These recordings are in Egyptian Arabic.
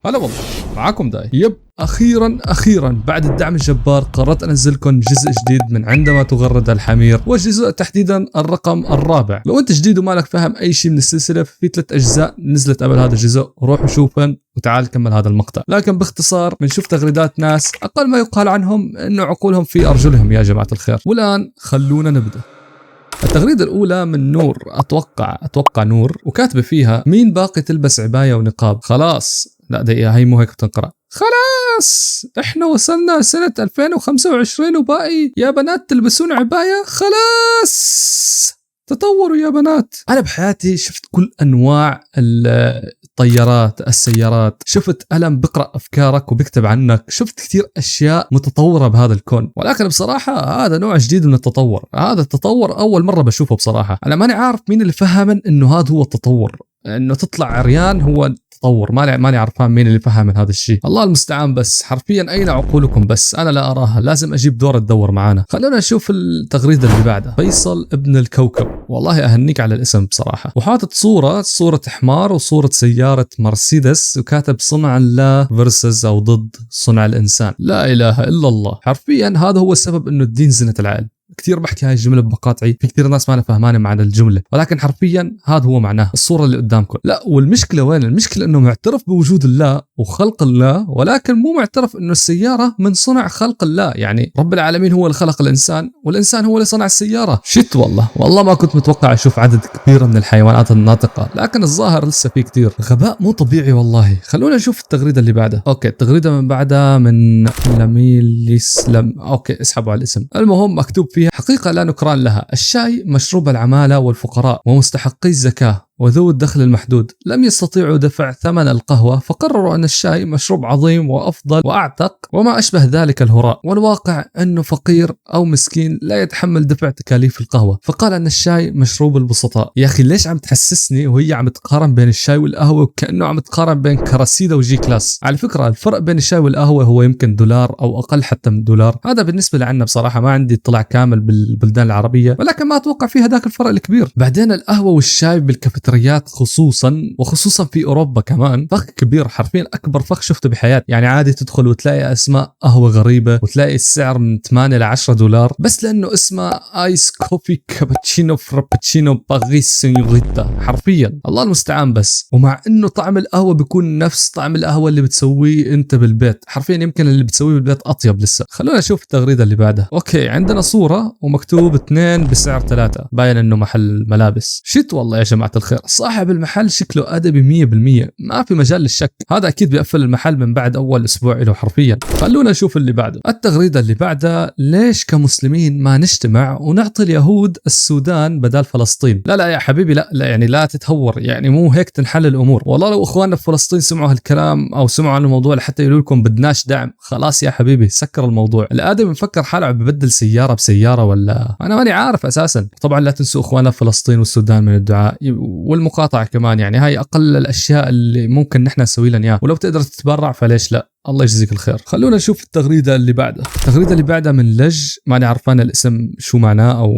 هلا والله، معاكم داي. yep، اخيرا اخيرا بعد الدعم الجبار قررت انزلكم جزء جديد من عندما تغرد الحمير، والجزء تحديدا الرقم الرابع. لو انت جديد ومالك فاهم اي شيء من السلسلة، في 3 اجزاء نزلت قبل هذا الجزء، روح وشوفن وتعال كمل هذا المقطع. لكن باختصار بنشوف تغريدات ناس اقل ما يقال عنهم انه عقولهم في ارجلهم يا جماعة الخير. والان خلونا نبدا. التغريدة الأولى من نور، أتوقع نور، وكاتبة فيها: مين باقي تلبس عباية ونقاب؟ خلاص، لا دقيقة، هي مو هيك بتنقرأ. خلاص احنا وصلنا سنة 2025 وباقي يا بنات تلبسون عباية؟ خلاص تطوروا يا بنات. أنا بحياتي شفت كل أنواع الطيارات، السيارات، شفت قلم بقرأ أفكارك وبكتب عنك، شفت كثير أشياء متطورة بهذا الكون، ولكن بصراحة هذا نوع جديد من التطور. هذا التطور أول مرة بشوفه بصراحة. أنا ماني عارف مين اللي فهم إنه هذا هو التطور، إنه تطلع عريان هو التطور. ماني عارفان مين اللي فهم من هذا الشيء، الله المستعان. بس حرفيا أين عقولكم؟ بس أنا لا أراها، لازم أجيب دور تدور معانا. خلونا نشوف التغريدة اللي بعدها. فيصل ابن الكوكب، والله أهنيك على الاسم بصراحة. وحاطط صورة حمار وصورة سيارة مرسيدس، وكاتب صنع الله versus أو ضد صنع الإنسان. لا إله إلا الله. حرفيا هذا هو السبب إنه الدين زنة العقل. كثير بحكي هاي الجملة بمقاطعي، في كثير ناس ما أنا فهمانة معنى الجملة، ولكن حرفيا هذا هو معناه، الصورة اللي قدامكم. لا والمشكلة وين؟ المشكلة انه معترف بوجود الله وخلق الله، ولكن مو معترف انه السيارة من صنع خلق الله. يعني رب العالمين هو اللي خلق الانسان، والانسان هو اللي صنع السيارة. shit، والله ما كنت متوقع اشوف عدد كبير من الحيوانات الناطقة، لكن الظاهر لسه في كثير. غباء مو طبيعي والله. خلونا نشوف التغريدة اللي بعدها. okay، التغريدة من بعدها من لميل okay اسحبوا على الاسم. المهم مكتوب فيها: حقيقة لا نكران لها، الشاي مشروب العمالة والفقراء ومستحقي الزكاة وذو الدخل المحدود، لم يستطيعوا دفع ثمن القهوة، فقرروا أن الشاي مشروب عظيم وأفضل وأعتق وما أشبه ذلك الهراء، والواقع أنه فقير أو مسكين لا يتحمل دفع تكاليف القهوة، فقال أن الشاي مشروب البسطاء. يا أخي ليش عم تحسسني وهي عم تقارن بين الشاي والقهوة وكأنه عم تقارن بين كراسيدا و G-Class؟ على فكرة الفرق بين الشاي والقهوة هو يمكن دولار أو أقل حتى من دولار. هذا بالنسبة لعنا بصراحة، ما عندي اطلاع كامل بالبلدان العربية، ولكن ما أتوقع فيها ذاك الفرق الكبير. بعدين القهوة والشاي بالكافيتريات خصوصا، وخصوصا في اوروبا كمان، فخ كبير، حرفيا اكبر فخ شفته بحياتي. يعني عادي تدخل وتلاقي اسماء قهوة غريبة، وتلاقي السعر من 8 ل 10 دولار بس لانه اسمها ice coffee cappuccino frappuccino باريس سينيوريتا. حرفيا الله المستعان بس. ومع انه طعم القهوة بيكون نفس طعم القهوة اللي بتسويه انت بالبيت، حرفيا يمكن اللي بتسويه بالبيت اطيب لسه. خلونا نشوف التغريدة اللي بعدها. okay، عندنا صوره ومكتوب 2 بسعر 3، باين انه محل ملابس. shit والله يا جماعة الخير، صاحب المحل شكله ادبي 100%، ما في مجال للشك. هذا اكيد بيقفل المحل من بعد اول اسبوع له حرفيا. خلونا نشوف اللي بعده. التغريدة اللي بعدها: ليش كمسلمين ما نجتمع ونعطي اليهود السودان بدل فلسطين؟ لا لا يا حبيبي، لا لا، يعني لا تتهور، يعني مو هيك تنحل الامور. والله لو اخواننا في فلسطين سمعوا هالكلام او سمعوا عن الموضوع لحتى يقولوا لكم بدناش دعم، خلاص يا حبيبي سكر الموضوع. الادمي مفكر حاله عم ببدل سيارة بسيارة، ولا انا ماني عارف اساسا. طبعا لا تنسوا اخواننا في فلسطين والسودان من الدعاء والمقاطعه كمان، يعني هاي اقل الاشياء اللي ممكن نحن نسوي لنا اياها، ولو بتقدر تتبرع فليش لا، الله يجزيك الخير. خلونا نشوف التغريدة اللي بعدها. التغريدة اللي بعدها من لج، ماني عرفان الاسم شو معناه او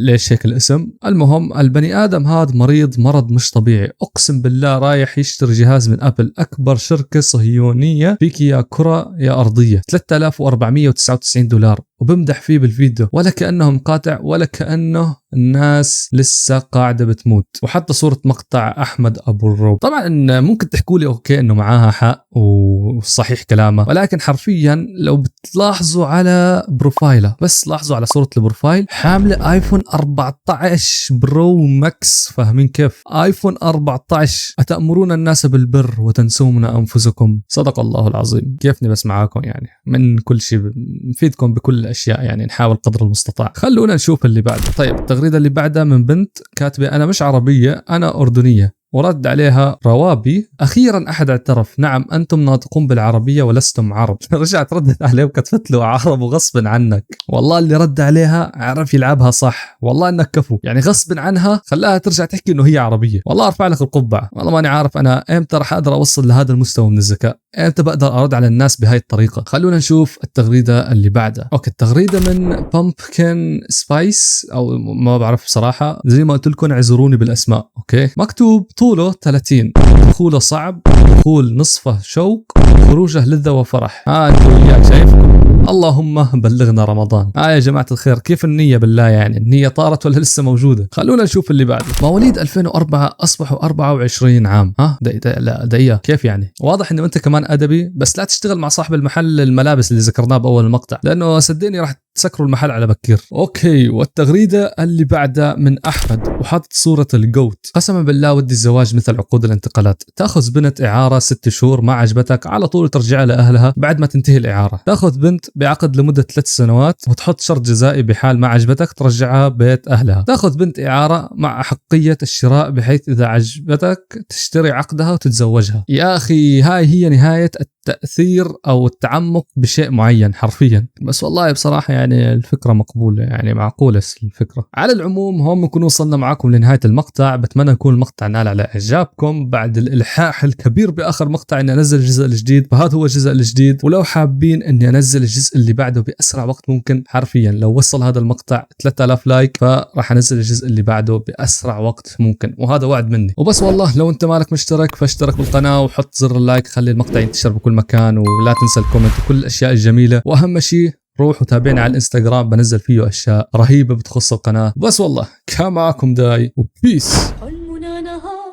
ليش هيك الاسم. المهم البني ادم هذا مريض مرض مش طبيعي، اقسم بالله رايح يشتري جهاز من ابل، اكبر شركة صهيونية فيك يا كره يا ارضية، 3499 دولار، وبمدح فيه بالفيديو ولا كأنه مقاطع ولا كأنه الناس لسه قاعدة بتموت. وحتى صورة مقطع أحمد أبو الروب. طبعا ممكن تحكوا لي okay إنه معاها حق وصحيح كلامه، ولكن حرفيا لو بتلاحظوا على profile ها، بس لاحظوا على صورة ال profile، حاملة iPhone 14 Pro Max. فاهمين كيف؟ iPhone 14. أتأمرون الناس بالبر وتنسون أنفسكم، صدق الله العظيم. كيفني بس معاكم، يعني من كل شيء نفيدكم بكل الأشياء، يعني نحاول قدر المستطاع. خلونا نشوف اللي بعده. طيب التغريدة اللي بعدها من بنت كاتبة: أنا مش عربية، أنا أردنية. ورد عليها روابي: أخيرا أحد اعترف، نعم أنتم ناطقون بالعربية ولستم عرب. رجعت ردت عليه وكتبت له: عرب وغصب عنك. والله اللي رد عليها عرف يلعبها صح، والله إنك كفو، يعني غصب عنها خلاها ترجع تحكي إنه هي عربية. والله أرفع لك القبعة. والله ماني عارف أنا إمتى رح أقدر أوصل لهذا المستوى من الذكاء. امتى بقدر ارد على الناس بهاي الطريقة؟ خلونا نشوف التغريدة اللي بعدها. okay، التغريدة من Pumpkin Spice او ما بعرف بصراحة، زي ما قلت لكم اعذروني بالاسماء. okay، مكتوب طوله 30، دخوله صعب، دخول نصفه شوق، خروجه لذة وفرح. انت وياك شايفكم. اللهم بلغنا رمضان. يا جماعة الخير، كيف النية بالله؟ يعني النية طارت ولا لسه موجودة؟ خلونا نشوف اللي بعده. مواليد 2004 أصبحوا 24 عام. ها لا دقيقة، كيف يعني؟ واضح إنه أنت كمان أدبي، بس لا تشتغل مع صاحب المحل الملابس اللي ذكرناه بأول المقطع، لأنه صدقني راح تسكروا المحل على بكير. okay، والتغريدة اللي بعدها من أحمد، وحاطط صورة ال GOAT. قسما بالله ودي الزواج مثل عقود الانتقالات، تأخذ بنت إعارة 6 شهور ما عجبتك على طول ترجعها لأهلها بعد ما تنتهي الإعارة، تأخذ بنت بعقد لمدة 3 سنوات وتحط شرط جزائي بحال ما عجبتك ترجعها بيت أهلها، تأخذ بنت إعارة مع أحقية الشراء بحيث إذا عجبتك تشتري عقدها وتتزوجها. يا أخي هاي هي نهاية التأثير أو التعمق بشيء معين حرفيا. بس والله بصراحة يعني الفكرة مقبولة، يعني معقولة الفكرة. على العموم هون بنكون وصلنا معكم لنهاية المقطع، بتمنى يكون المقطع نال على إعجابكم بعد الإلحاح الكبير بآخر مقطع إني أنزل الجزء الجديد، فهذا هو الجزء الجديد. ولو حابين إني أنزل الجزء اللي بعده بأسرع وقت ممكن، حرفيا لو وصل هذا المقطع 3000 like فراح أنزل الجزء اللي بعده بأسرع وقت ممكن، وهذا وعد مني. وبس والله لو أنت مالك مشترك فاشترك بالقناة وحط زر ال like، خلي المقطع ينتشر بكل مكان، ولا تنسى ال comment وكل الأشياء الجميلة. وأهم شيء روح وتابعنا على الانستغرام، بنزل فيه أشياء رهيبة بتخص القناة. بس والله كان معكم داي و peace. حلمنا نهار،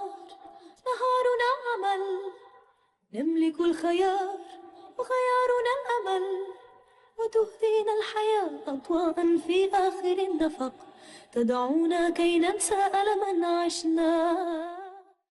نهارنا عمل، نملك الخيار وخيارنا الأمل، وتهدينا الحياة أضواء في آخر النفق، تدعونا كي ننسى ألما عشنا.